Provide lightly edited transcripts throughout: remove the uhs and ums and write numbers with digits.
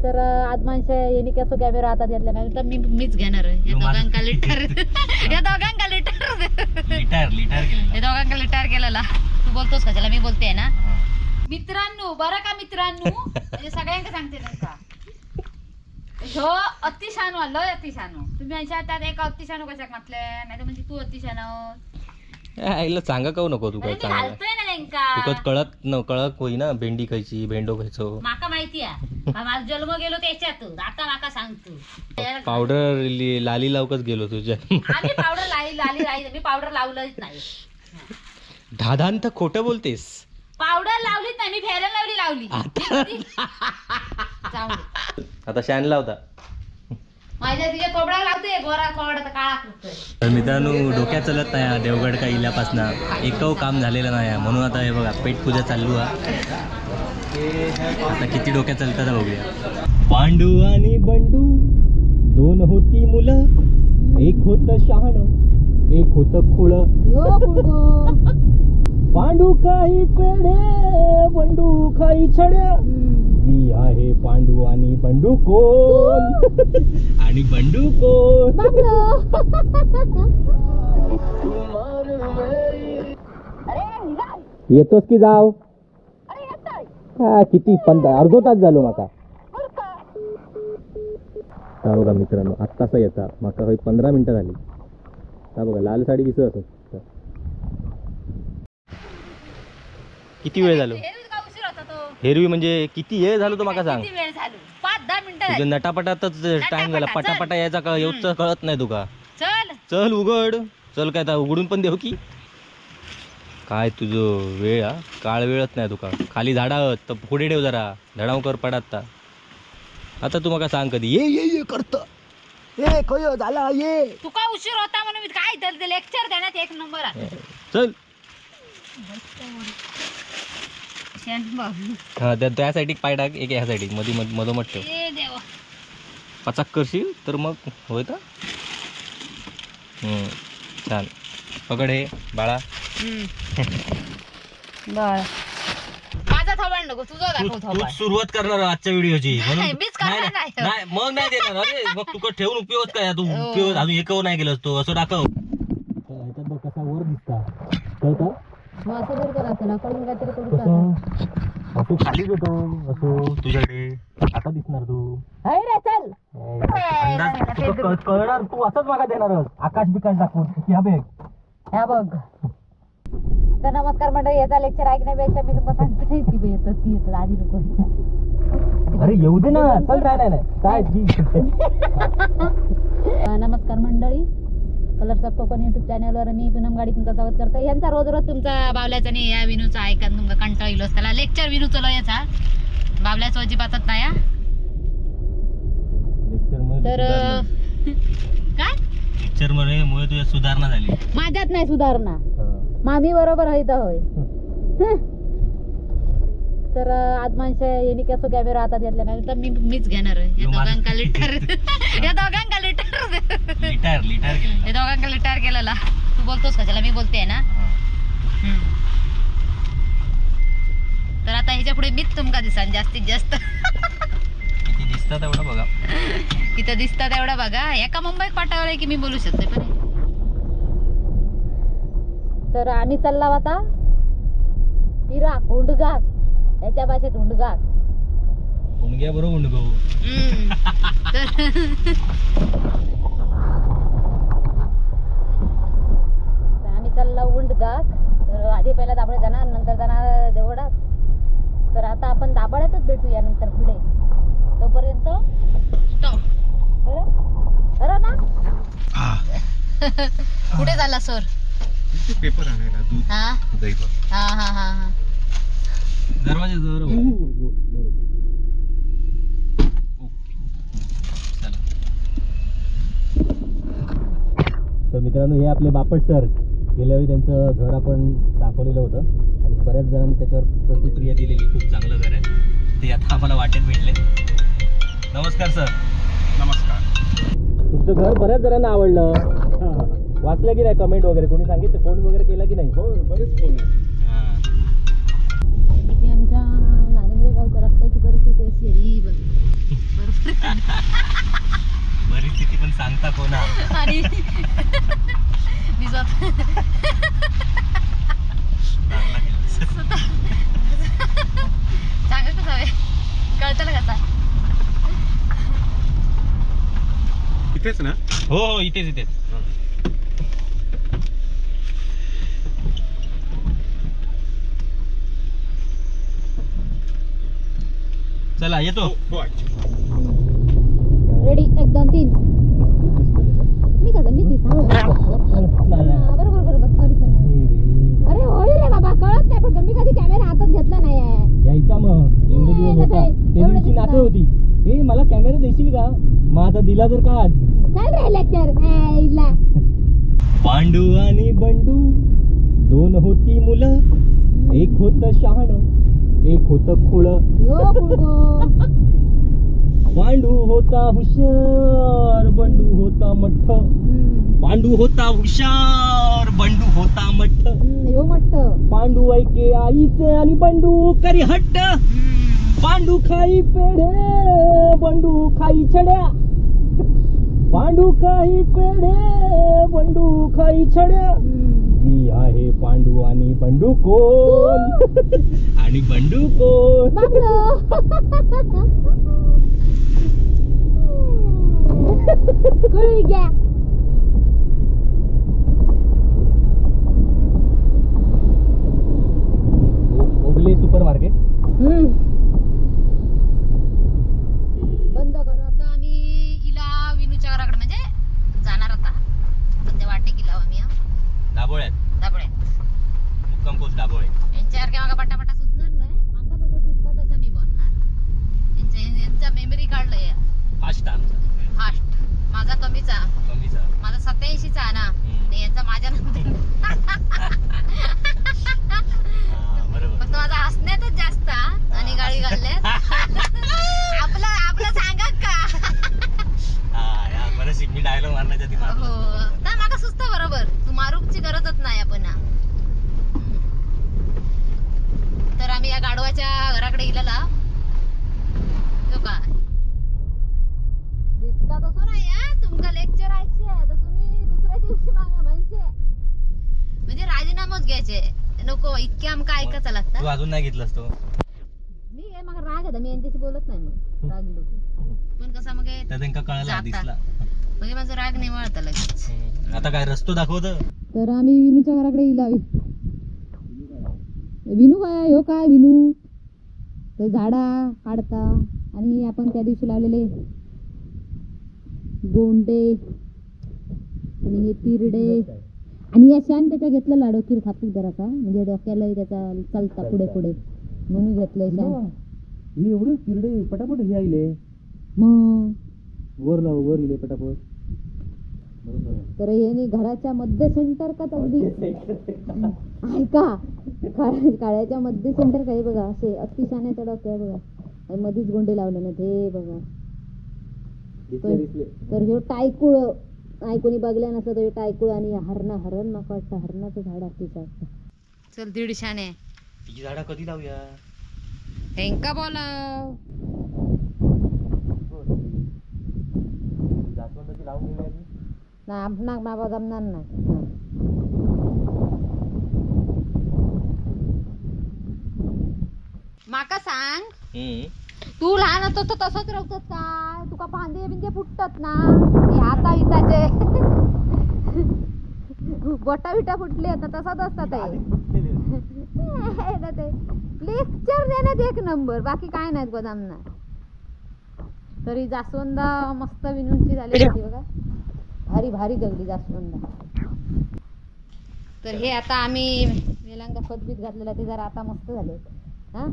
तर आज माणसं यांनी कसं कॅमेरा हातात घेतला नाही तर मीच घेणार आहे. या दोघांका लिटर या दोघांका लिटर लिटार लिटार केलेला, या दोघांका लिटार केलेला. तू बोलतोस कशाला, मी बोलते ना. मित्रांनो बरं का मित्रांनो, म्हणजे सगळ्यांका सांगते तुमका, ह्यो अतिशानो लय अतिशानो. तुम्ही अशा त्यात एका अतिशानो कशाक म्हटले नाही तर म्हणजे तू अतिशानो. आईला सांगा कहू नको तू काय सांगा, तुका कळत न कळत होई ना भेंडी खायची भेंडो खायचो. माका माहिती आहे, माझा जन्म गेलो त्याच्यात, आता माका सांगतो. पावडर लाली लावकच गेलो तुझ्या. आम्ही पावडर लाली लाली लाली मी पावडर लावलंच नाही. धादांत खोटं बोलतेस. पावडर लावलीच नाही मी, फेअर लावली लावली. आता शान लावता माझ्या तिच्या कोबडा लावते, गोरा कोबडा तर काळा करतोय. तर मित्रांनो डोक्यात चलत नाही देवगड का इल्यापासनं एकव काम झालेलं नाही, म्हणून आता हे बघा पेट पूजा चालू आहे. आता किती डोक्यात चालतात बघूया. पांडू आणि बंडू दोन होती मुलं, एक होतं शहाणं एक होतं खुळं. पांडू काही पेढे बंडू खाई छड्या, मी आहे पांडू आणि बंडू कोण आणि बंडू कोण. येतोस की जाव? हा किती 15 अर्धो तास झालो माका. हा बघा मित्रांनो आत्तासा येता माका काही 15 मिनिटं झाली. हा बघा लाल साडी दिसत असत. किती वेळ झालो? हेरवी म्हणजे किती वेळ झालो तो माका सांग. 5-10 मिनिटं. तुझ्या नटापटातच टाइम झाला, पटापटा यायचा येऊच कळत नाही तुका. चल चल उघड चल, काय उघडून पण देऊ की काय तुझं वेळ हा काळ वेळच नाही तुका. खाली झाडा तर पुढे ठेव जरा, धडाव कर पडात. आता तू माका सांग कधी ये ये ये करत ए खय झाला ये. तुका उशीर होता म्हणून मी काय तर लेक्चर देण्यात एक नंबर. चल हा त्या साईड पाय टाक, एक ह्या साईड मध्ये मधोमध ठेव, पचाक करशील तर मग होय का. छान पकड हे बाळा. माझा थोबाड नको, तुझा दाखव थोबाड. सुरुवात करणार आजच्या व्हिडिओची नाही मग नाही देणार. अरे मग तुका ठेवून उपयोग काय, तू उपयोग अजून एकव नाही केलंस तू, असं दाखव. बघ कसा वर दिसता कळतं, असं खाली होतो असं तुझ्याकडे आता दिसणार तू. अंदाज कळणार तू असंच मागा देणार आकाश बिकाश दाखवून. ह्या बघ ह्या बघ. तर नमस्कार मंडळी, याचा लेक्चर ऐकण्यापेक्षा मी तुम्हाला सांगते ती येतं ती येतं आधी नको. अरे येऊ दे ना चल. नाही नाही काय. नमस्कार मंडळी, कलर्स ऑफ कोकण युट्यूब चॅनलवर मी पूनम गाडी तुमचं स्वागत करतो. यांचा रोज रोज तुमचा बावल्याचा आणि या विनूचा ऐका तुमचा कंटाळा येईल. त्याला लेक्चर विनूचं याचा बावल्याचं अजिबातच नाही. तर काय लेक्चर मध्ये मुळे तुझ्या सुधारणा झाली, माझ्यात नाही सुधारणा, मामी बरोबर होय तर होय. तर आज माणसं यांनी कसं कॅमेरा हातात घेतला नाही तर मीच घेणार आहे. या दोघांका लिटर या दोघांका लिटर लिटार लिटार केलेला, या दोघांका लिटार केलेला. तू बोलतोस कशाला, मी बोलते ना. तर आता ह्याच्या पुढे मीच तुमका दिसान जास्तीत जास्त. किती दिसतात तेवढं बघा, किती दिसतात तेवढं बघा. एका मुंबईत पाठवलंय की मी बोलू शकते पण. तर आम्ही चालला आता हिरा हुंडगाक, त्याच्या भाषेत हुंडगाक. हुंडग्या बरोबर हुंडगो. तर आम्ही चालला हुंडगाक. तर आधी पहिला दाबळे जाणार, नंतर जाणार देवळात. तर आता आपण दाभाड्यातच भेटूया नंतर पुढे, तोपर्यंत स्टॉप. बरं बरं ना. कुठे झाला सर? पेपर आणायला दूध दही. हा हा हा हा दरवाजा जवळ. तर मित्रांनो हे आपले बापट सर, गेल्या वेळी त्यांचं घर आपण दाखवलेलं होतं आणि बऱ्याच जणांनी त्याच्यावर प्रतिक्रिया दिलेली, खूप चांगलं घर आहे ते. आता आम्हाला वाटेत भेटले. नमस्कार सर. नमस्कार. तुमचं घर बऱ्याच जणांना आवडलं, वाचलं की नाही कमेंट वगैरे? कोणी सांगितलं फोन वगैरे केला की नाही? हो बरेच फोन. आमच्या नारिंगरे गावच्या रस्त्याची परिस्थिती अशी आहे, ही बघ परिस्थिती पण सांगता कोणा. आणि मी स्वतः सांगत कसावे कळतं ना कसा. इथेच ना? हो हो इथेच इथेच. चला येतो. रेडी 1 2 3. मी कसं मी बरोबर बरोबर. Sorry sorry. अरे होय रे बाबा कळत नाही पण मी कधी कॅमेरा हातात घेतला नाही. यायचा मग एवढे दिवस होता त्या दिवशी नाटक होती. ए मला कॅमेरा देशील का? मग आता दिला तर का? चल रे लेक्चर. पांडू आणि बंडू दोन होती मुलं, एक होत शहाण एक होत खुळ. पांडू होता हुशार बंडू होता मठ्ठ. पांडू होता हुशार बंडू होता मठ्ठ. पांडू ऐके आईचे आणि बंडू करी हट्ट. पांडू खाई पेढे बंडू खाई छड्या. पांडू खाई पेढे बंडू खाई छड्या. मी आहे पांडू आणि बंडू कोण? आणि बंडू कोण? ओगले सुपर मार्केट बंद करू आता. आम्ही इला विनूच्या घराकडे म्हणजे जाणार आता सध्या वाटे गेला आम्ही दाबोळ्यात. दाबोळ्यात मुक्काम पोस्ट दाबोळे. यांच्यासारख्या मागा पटापटा सुचणार नाही. माका तसं सुचतं तसं मी बोलणार. यांचा मेमरी काढलंय फास्ट. आमचा फास्ट माझा कमीचा कमीचा माझा 87चा ना यांचा माझ्या नंतर. बरोबर. फक्त माझा हसण्यातच जास्त आणि गाळी घालल्यात. आपलं आपलं सांगा का? बरं मी डायलॉग मारण्याच्या आधी मारलं. हो ना माका सुचतं बरोबर. तू मारूची गरजच नाही आपण. तर आम्ही या गाढवाच्या घराकडे गेलेला. तो का दिसता तसं नाही हा. तुमका लेक्चर ऐकचे तर तुम्ही दुसऱ्या दिवशी मागा म्हणजे म्हणजे राजीनामाच घ्यायचे. नको इतके आमका ऐकायचा लागता. तू अजून नाही घेतलास तो? मी मग राग येता. मी यांच्याशी बोलत नाही मग रागलो पण कसा मग कळाला दिसला म्हणजे माझा राग नाही वळता लगेच. आता काय रस्तो दाखवत. तर आम्ही विनूच्या घराकडे इलावी. विनू काय हो काय विनू तर झाडा काढता आणि आपण त्या दिवशी लावलेले गोंडे आणि हे तिरडे आणि या शान त्याच्या घेतलं लाडोकीर थापूक जरासा म्हणजे डोक्याला त्याचा चालता पुढे पुढे म्हणून घेतलंय शान. एवढे तिरडे पटापट हे आले मग वर लाव वर इले पटापट. तर हे घराच्या मध्य सेंटर का अगदी ऐका काळ्याच्या मध्य सेंटर काय बघा असे अतिशाण्याच्या डोक्या बघा आणि मध्येच गोंडे लावले ना ते बघा. तर हे टायकुळ आई कोणी बघल्या नसलं तर टायकुळ आणि हरणा हरण माका वाटतं हरणाचं झाड अतिशय वाटतं. चल 150 ती झाडा कधी लावूया? हेंका बोला जास्वंदाची लावून घेऊया. ना आपणाक बाबा जमणार नाही. माका सांग तू लहान होतो तर तसंच रवतस काय? तुका फांदे बिंदे फुटतात ना हाता विताचे बोटा बिटा फुटली आता तसाच असतात ते. लेक्चर देण्यात एक नंबर बाकी काय नाही गोदामना. तरी जास्वंदा मस्त विनूंची झाली होती बघा. भारी भारी जगली जास्वंदा. तर हे आता आम्ही वेलांका खतबीत घातलेला ते जरा आता मस्त झाले. हा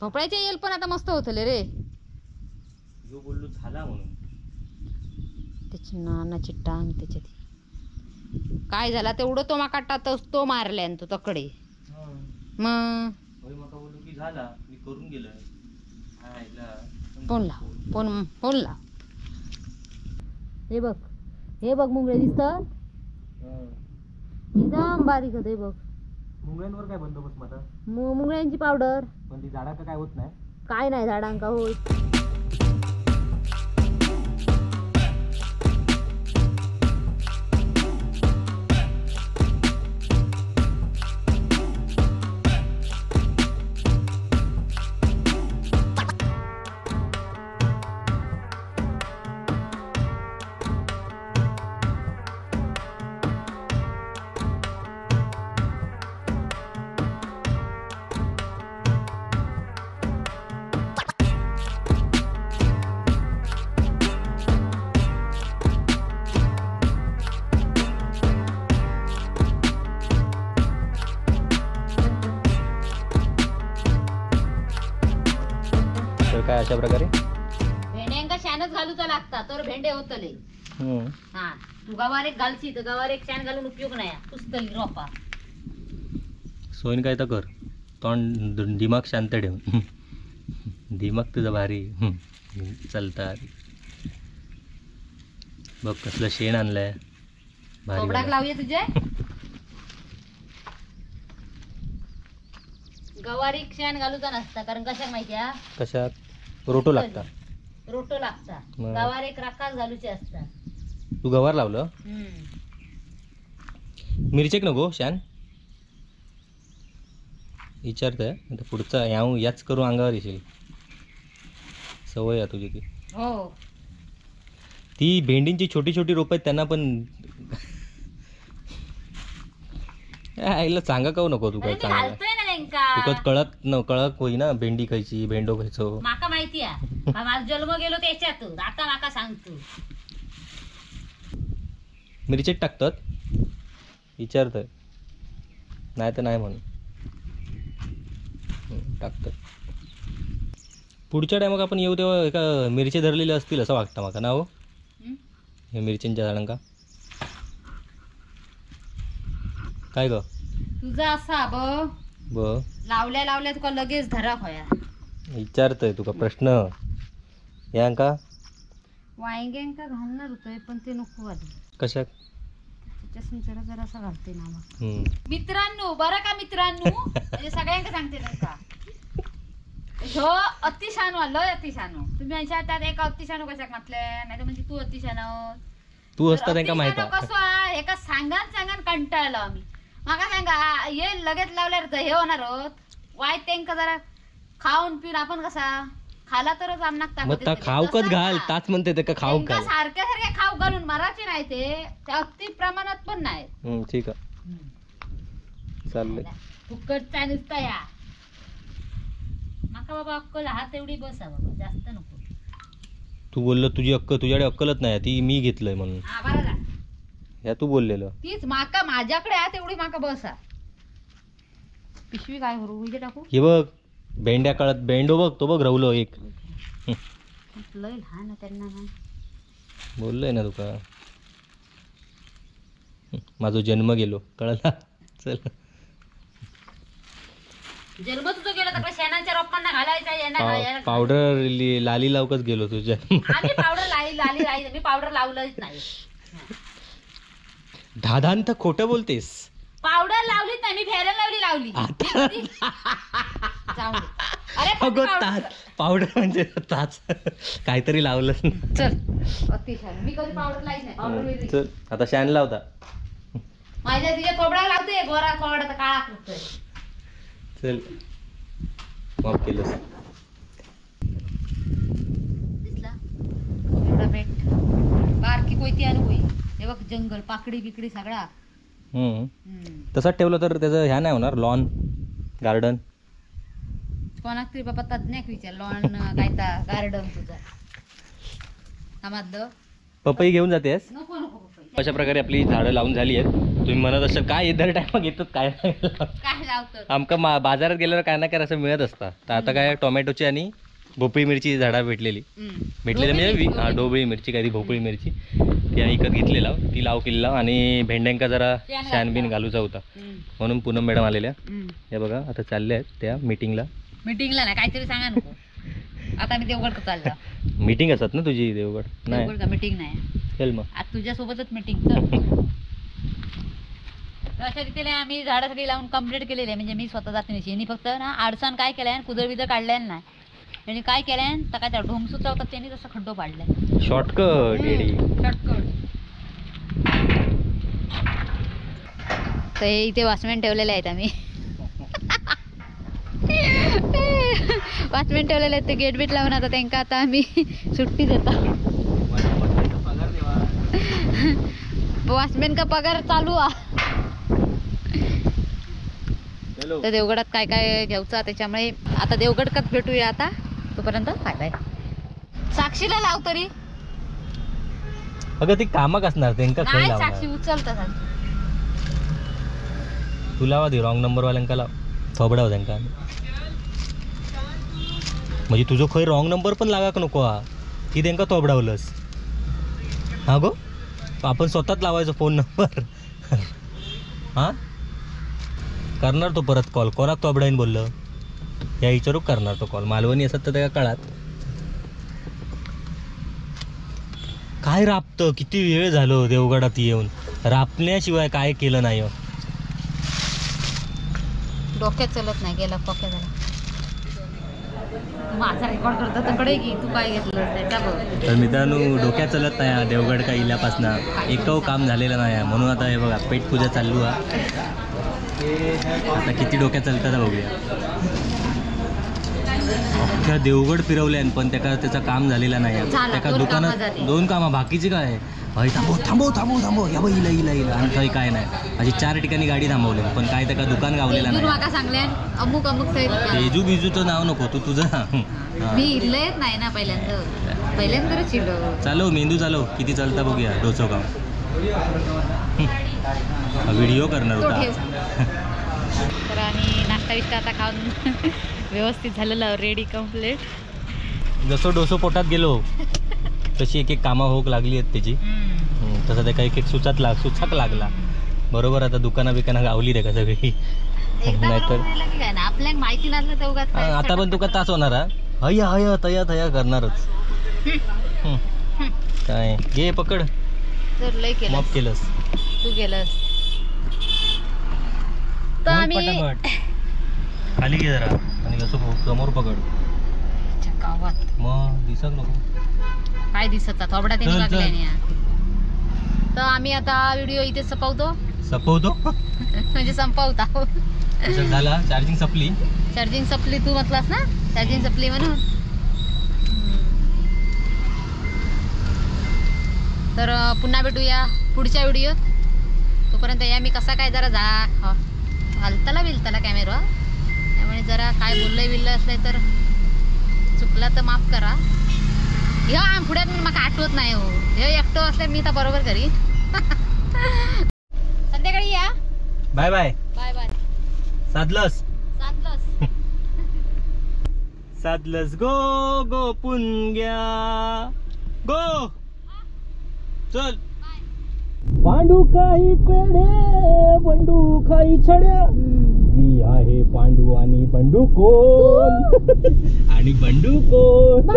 भोपळ्याचे येल पण आता मस्त होतले रे. यो बोललो झाला म्हणून त्याची नानाची टांग त्याच्यात काय झाला तेवढं तो माका तो मारल्यान तो तकडे. मग माका बोललो की झाला मी करून गेलो. फोन लाव फोन फोन लाव. हे बघ हे बघ मुंगळे दिसत एकदम बारीक होते बघ. मुंगळ्यांवर काय बंदोबस्त माझा? मुंगळ्यांची पावडर. पण ती झाडा काय होत नाही. काय नाही झाडांका होय. काय अशा प्रकारे भेंड्यांका शानच घालूचा लागता तर भेंडे होतले. हा तू गवार एक घालची तर गवार एक शान घालून उपयोग नाही, कुसतली रोपा. सोयीन काय तर कर, तोंड दिमाग शांत ठेव. दिमाग तुझा भारी चलता. बघ कसलं शेण आणलंय, कोबडाक लावूया तुझे. गवारीक शेण घालूचा नसता, कारण कशाक माहिती आहे? कशात रोटो लागता. रोटो लागता. गवार एक राखास घालूचे असता. तू गवार लावलं? मिरचेक नको शान विचारतोय आता पुढचा याच करू अंगावर येशील, सवय आहे तुझी ती. हो ती भेंडींची छोटी छोटी रोप आहेत त्यांना पण आईला सांगा का नको तू काय चांगलं तुका कळत न कळत होई ना भेंडी खायची भेंडो खायचो. माका माहिती आहे, माझा जन्म गेलो त्याच्यात, आता माका सांगतो. मिरचीत टाकतात विचारतोय, नाही तर नाही म्हणून टाकतात. पुढच्या टायमाक आपण येऊ तेव्हा एका मिरची धरलेली असतील असं वाटतं माका ना हो, हे मिरचींच्या झाडांका. काय ग तुझा असा ब लावल्या लावल्या तुका लगेच धरा होया. विचारतोय तुका प्रश्न यांका वांग्यांका घालणार होतोय पण ते नको वाटलं. कशात त्याच्यासून जरा जरा असं घालते ना मग. मित्रांनो बरं का मित्रांनो, म्हणजे सगळ्यांका सांगते तुमका, ह्यो अतिशानो लय अतिशानो. तुम्ही अशा त्यात एका अतिशानो कशाक म्हटले नाही तर म्हणजे तू अतिशानो तू असता त्यांका माहित कसं एका सांगान सांगान कंटाळलो आम्ही. माका सांगा हे लगेच लावल्यावर हे होणार होत वाय त्यांका जरा खाऊन पिऊन आपण कसा खाला तरच आमनाक ताकद येते. खाऊकच घाल ताच म्हणते ते का खाऊ घाल सारख्या सारख्या खाऊ घालून मराचे नाही ते अति प्रमाणात पण नाही. ठीक आहे चाललंय फुकटचा नुसता या. माका बाबा अक्कल हा तेवढी बस बाबा, जास्त नको. तू बोललो तुझी अक्कल तुझ्याकडे अक्कलच नाही ती मी घेतलंय म्हणून ह्या तू बोललेलं तीच माका माझ्याकडे आहे तेवढी माका बस. पिशवी काय करू इथे टाकू. हे बघ भेंड्या कळत भेंडो बघ तो बघ रवलो एक लय लहान त्यांना बोललोय ना तुका माझा जन्म गेलो कळला. चल जन्म तुझं गेलो तर शेणाच्या रोपांना घालायचा पावडर लाली लावकच गेलो तुझ्या. आम्ही पावडर लाली लाली लाली मी पावडर लावलंच नाही. धादांत खोटं बोलतेस. पावडर लावलीच नाही मी, फेअर लावली लावली. अरे अगं पावडर म्हणजे ताच काहीतरी लावलं. चल अतिशय मी कधी पावडर लावली नाही. चल आता शान लावता माझ्या तिच्या कोबडा लावते गोरा कोबडा तर काळा करतोय. चल माफ केलंस. दिसला एवढा बेट बारकी कोयती आणि होई हे बघ जंगल पाकडी बिकडी सगळा. तसंच ठेवलं तर त्याचं ह्या नाही होणार लॉन गार्डन. कोणाक तरी बाबा तज्ञाक विचार लॉन काय गार्डन तुझा समजलं. पपई घेऊन जातेस? नको नको पपई. अशा प्रकारे आपली झाडं लावून झाली आहेत. तुम्ही म्हणत असाल काय दर टायमाक येतात काय काय लावतात. आमका बाजारात गेल्यावर काय ना काय असं मिळत असतं. तर आता काय टोमॅटोची आणि भोपळी मिरची झाडं भेटलेली भेटलेली म्हणजे ढोबळी मिरची काय ती भोपळी मिरची ती आम्ही विकत घेतलेला ती लाव केलेला. आणि भेंड्यांका जरा शानबीन घालूचा होता म्हणून पूनम मॅडम आलेल्या. हे बघा आता चालल्या आहेत त्या मीटिंगला. मीटिंगला ना काहीतरी सांगा नको आता मी देवगड चालला. मीटिंग असतात ना तुझी देवगड? नाही देवगड का मीटिंग नाही. चल मग आज तुझ्यासोबतच मीटिंग. चल अशा रीतीने आम्ही झाडं सगळी लावून कंप्लीट केलेली आहे. म्हणजे मी स्वतः जाते नाही, फक्त ना आडसान काय केलंय कुदळ बिदळ काढल्या नाही. त्यांनी काय केलं तर काय त्या ढोंग सुचवतात त्यांनी तसं खड्डो पाडलाय. शॉर्टकट येडी. शॉर्टकट. तर हे इथे वॉचमॅन ठेवलेले आहेत आम्ही. वॉचमॅन ठेवलेले आहेत ते गेट बीट लावून. आता त्यांका आता आम्ही सुट्टी देतो. वॉचमॅन का पगार चालू आ. तर देवगडात काय काय घ्यायचं त्याच्यामुळे आता देवगडकात भेटूया. आता तोपर्यंत बाय बाय. साक्षीला लाव तरी. अगं ती कामाक असणार त्यांका खंय नाही लावणार. साक्षी उचलता साक्षी. तू लावा दे रॉंग नंबर वाल्यांका लाव, थोबडाव त्यांका. म्हणजे तुझं खंय रॉंग नंबर पण लागाक नको हा की त्यांका थोबडावलंस. हा गो आपण स्वतःच लावायचो फोन नंबर. हा करणार तो परत कॉल. कोणाक थोबडाईन बोललं या विचारूक करणार तो कॉल. मालवणी असत तर त्या कळात काय राबतं. किती वेळ झालो देवगडात येऊन राबण्याशिवाय काय केलं नाही. डोक्यात चलत नाही गेला पक्या झाला. माझा रेकॉर्ड करता तकडे की तू काय घेतलं त्याचा बघ. तर मित्रांनो डोक्यात चलत नाही देवगड का इल्यापासनं एकव काम झालेलं नाही म्हणून आता हे बघा पेटपूजा चालू आहे. आता किती डोक्यात चालतात बघूया. अख्ख्या देवगड फिरवल्यान पण त्याका त्याचं काम झालेलं नाही. त्याका दुकानात दोन कामं बाकीची काय हय थांबव थांबव थांबव थांबव या बाई इला इला इला आणि थंय काय नाही. अशी 4 ठिकाणी गाडी थांबवली पण काय त्याका दुकान गावलेलं नाही. अमुक अमुक तेजू बिजूचं नाव नको तू तुझं. मी इल्लयच नाही ना पहिल्यांदा पहिल्यांदा चिलो. चालव मेंदू चालव किती चालता बघूया. डोसो गाव व्हिडिओ करणार होता. तर आणि नाश्ता बिस्टा आता खाऊन व्यवस्थित झालेलं रेडी कम्प्लीट. जसं डोसो पोटात गेलो तशी एक एक कामं होक लागली आहेत त्याची. तसं त्या एक एक सुचाक लागला बरोबर. आता दुकाना बिकाना गावली रे का सगळी. नाहीतर आपल्याला माहिती नसलं तर आता पण तुका तास होणार हा हया हया तया तया करणारच. काय घे पकड माफ केलंस तू गेलस तर आम्ही खाली घे जरा आणि असं समोर पकड. मग दिसत नको काय दिसत थोबडा त्यांनी टाकलाय. तर आम्ही आता व्हिडिओ इथे संपवतो. संपवतो म्हणजे संपवता झाला. चार्जिंग संपली. चार्जिंग संपली तू म्हटलास ना चार्जिंग संपली म्हणून. तर पुन्हा भेटूया पुढच्या व्हिडिओत. तोपर्यंत या मी कसा काय जरा जा हलताला बिलताला कॅमेरा त्यामुळे जरा काय बोललं बिललं असलं तर चुकला तर माफ करा. ह्या पुढ्यात मला आठवत नाही हो. हे एकटं असलं मी तर बरोबर करीन. संध्याकाळी या. बाय बाय बाय बाय. साधलस साधलस साधलस गो गो पुंग्या गो चल. पांडू काही पेढे बंडू खाई छड्या. मी आहे पांडू आणि बंडू कोण आणि बंडू कोण.